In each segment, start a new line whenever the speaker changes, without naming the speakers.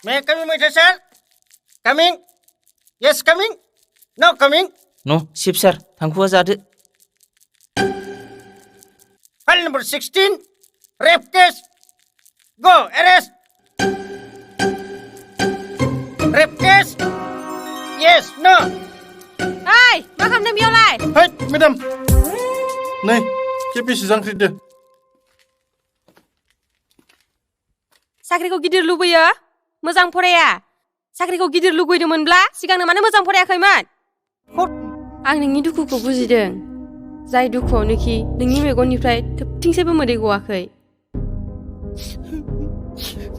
May I come in, my sir? Coming? Yes, coming? No, coming?
No, Chief Sir. Tangkuwa zade.
File number 16. Rape case. Go, arrest. Rape case. Yes, no.
Hey, ma खालामदों बेयावलाय?
Hey, madam. नै, केपिसि जांख्रिदो.
साख्रिखौ गिदिर लुबैयो मोजां फराया साख्रिखौ गिदिर लुगैदोंमोनब्ला सिगांनो मानो मोजां फरायाखैमोन आं नोंनि दुखुखौ बुजिदों जाय दुखुआवनोखि नोंनि मेगननिफ्राय थोबथिंसेबो मोदै गवाखै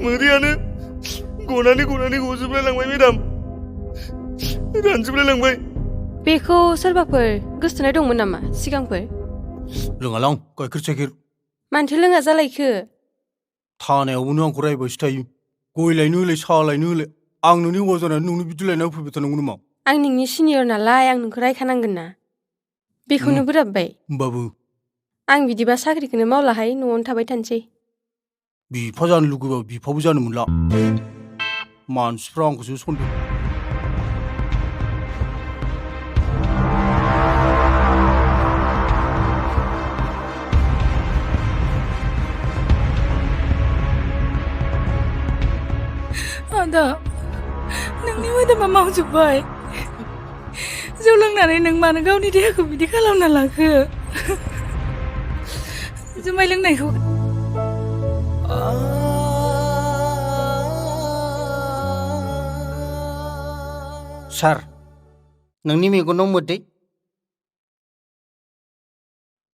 मोदैयानो गनानै गजोबलाय लांबाय मेडाम रानजोबलाय लांबाय
बेखौ सोरबाफोर गोसोथोनाय दंमोन नामा सिगांफोर
लोङालां गाइखेर साइखेर
मानोथो लोङा जालायखो
थानायावबो नों आंखौ रायबायसो थायो गय लायनो होलाय साहा लायनो होलाय आं नोंनि हौवा जानानै नोंनो बिदि लायनानै फैबाय थानांगौ नामा
आं नोंनि सिनियर नालाय आं नोंखौ रायखानांगोन ना बेखौनो बोराबबाय
होमबाबो
आं बिदिबा साख्रिखौनो मावलाहाय न'आवनो थाबाय थानोसै
बिफा जानो लुगैबा बिफाबो जानो मोनला मानसिफ्रा आंखौसो सनदेह
आदा नोंनि मोदोमा मावजोब्बाय जौ लोंनानै नों मानो गावनि देहाखौ बिदि खालामना लाखो जुमाय लोंनायखौ
सार नोंनि मेगनाव मोदै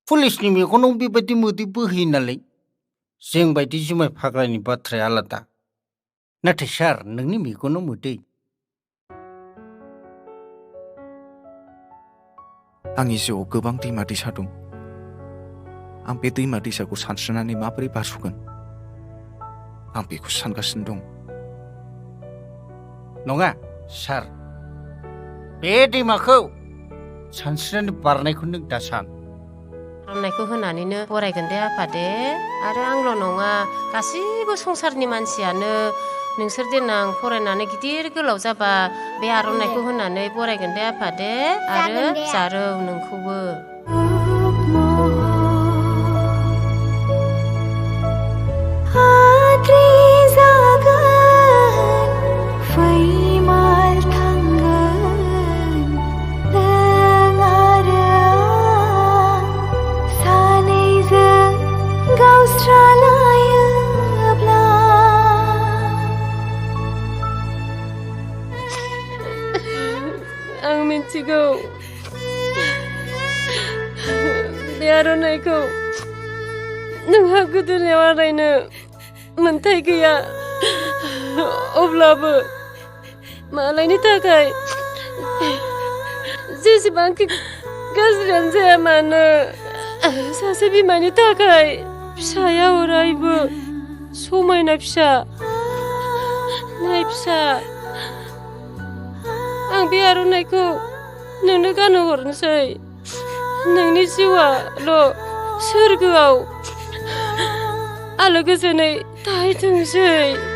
पुलिसनि मेगनाव बेबायदि मोदै बोहैयो नालाय जों बायदि जुमाय फाग्लानि बाथ्राया आलादा नाथाय सार नोंनि मेगनाव मोदै
आंनि जिउआव गोबां दैमा दैसा दं आं बे दैमा दैसाखौ सानस्रिनानै माबोरै बारस'गोन आं बेखौ सानगासिनो दं
नङा सार बे दैमाखौ सानस्रिनानै बारनायखौ नों दा सान
आर'नाइखौ होनानैनो बरायगोन दे आफादे आरो आंल' नङा गासैबो संसारनि मानसियानो नोंसोर देनां फरायनानै गिदिर गोलाव जाबा बे आर'नाइखौ होनानै बरायगोन दे आफादे आरो जारौ नोंखौबो आं मिथिगौ बे आर'नाइखौ नोंहा गोदोनायाव आलायनो मोन्थाय गैया अब्लाबो मालायनि थाखाय जेसेबांखि गाज्रियानो जाया मानो सासे बिमानि थाखाय फिसाया अरायबो समायना फिसा नाय फिसा आं बे आर'नाइखौ नोंनो गानहोहरनोसै नोंनि जिउआल' सोरगोआव आलो गोजोनै थाहैथोंसै